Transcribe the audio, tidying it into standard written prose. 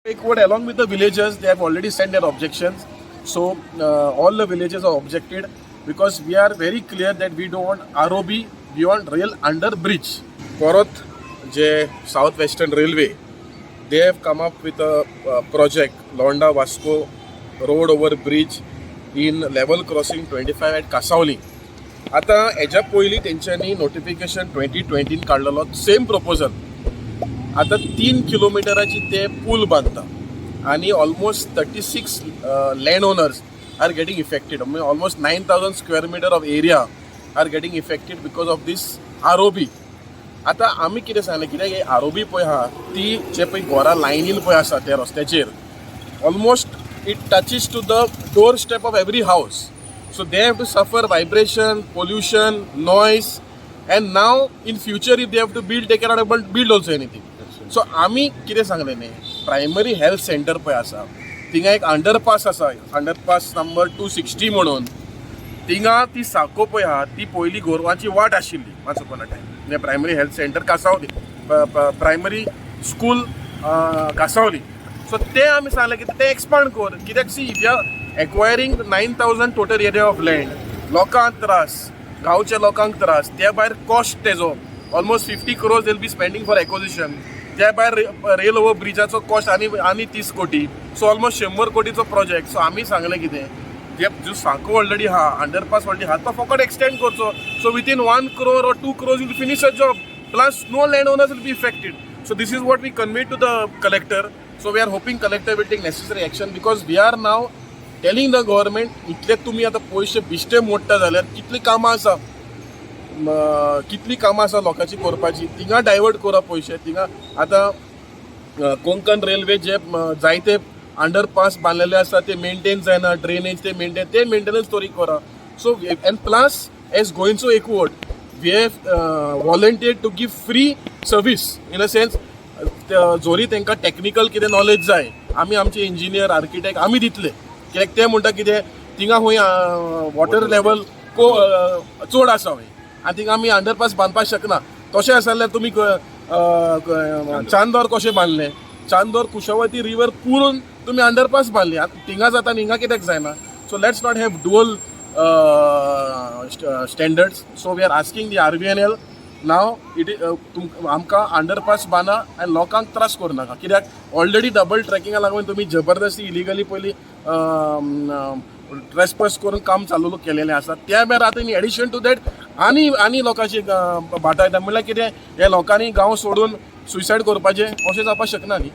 Ekvott along with the villagers, they have already sent their objections. So all the villagers are objected because we are very clear that we don't want ROB, we want rail under bridge. परत जे South Western Railway, they have come up with a project, Londa Vasco road over bridge in level crossing 25 at Cansaulim. आतां हेज्या पयलीं तेंच्यांनी notification 2020 काडलेलो, same proposal. आतां 3 किलोमिटराची ते पूल बांदता आनी almost 36 land owners are getting affected, म्हणजे almost 9,000 square meter of area are getting affected because of this ROB. आतां आमी कितें सांगलें, कित्याक आर ओ बी पळय आहा ती जे पळय घरां लायनीन पळय आसा त्या रस्त्याचेर, almost it touches to the door step of every house. So they have to suffer vibration, pollution, noise, and now in future if they have to build, they cannot able to build also anything. So आमी कितें सांगलें न्ही, primary health centre पळय आसा, थिंगा एक underpass आसा, underpass number 260 म्हणून. थिंगा ती साको पळय आहा, ती पयलीं गोरवांची वाट आशिल्ली once upon a time, म्हणजे primary health centre Cansaulim, primary school Cansaulim. So ते आमी सांगलें की ते एक्सपांड कर, कित्याक see, if you are acquiring 9,000 total area of land, लोकांक त्रास, गांवच्या लोकांक त्रास, त्या भायर कॉस्ट तेजो almost 50 crores they'll be spending for acquisition. त्या भायर रेल ओव्हर ब्रिजाचो कॉस्ट आनी आनी 30 कोटी, सो ऑलमोस्ट 100 कोटीचो प्रोजेक्ट. सो आमी सांगलें कितें, जे जो सांको ऑलरेडी आहा, अंडरपास ऑलरेडी आहा, तो फकत एक्सटेंड करचो. So within 1 crore or 2 crores will finish a job, plus no land owners will be affected. So this is what we convey to the collector. So we are hoping collector will take necessary action because we are now telling the government, इतले तुमी आतां पयशे बिश्टे मोडटा जाल्यार कितलीं कामां आसा, कितलीं कामां आसा लोकांची करपाची, थिंगा डायवर्ट करा पयशे थिंगा. आतां कोंकण रेल्वे जे जायते अंडरपास बांदलेले आसा, ते मेंटेन जायना, ड्रेनेज ते मेंटेन, ते मेंटेनन्स तरी करा. So and plus, as Goencho Ekvott, we have volunteer to give free service in a sense, जोरी तांकां टॅक्निकल कितें नॉलेज जाय, आमी आमचे इंजिनियर, आर्किटेक्ट आमी दितले. कित्याक ते म्हणटा कितें, थिंगा खंय वॉटर लेवल को चड आसा खंय आनी थिंगा आमी अंडरपास बांदपाक शकना. तशें आसा जाल्यार तुमी चांदोर कशें बांदलें? चांदोर कुशावती रिवर पुरून तुमी अंडरपास बांदली. आतां थिंगा जाता आनी हिंगा कित्याक जायना? So let's not have dual standards. So we are asking the RVNL now, it आमकां अंडरपास बांदा आनी लोकांक त्रास करूं नाका, कित्याक ऑलरेडी डबल ट्रॅकिंगा लागून तुमी जबरदस्ती इलिगली पयलीं ट्रेसपास करून काम चालू केलेलें आसा. त्या भायर आतां इन एडिशन टू that आनी आनी लोकांची बाटा येता, म्हणल्यार कितें, हे लोकांनी गांव सोडून सुसायड करपाचें, अशें जावपाक शकना न्ही.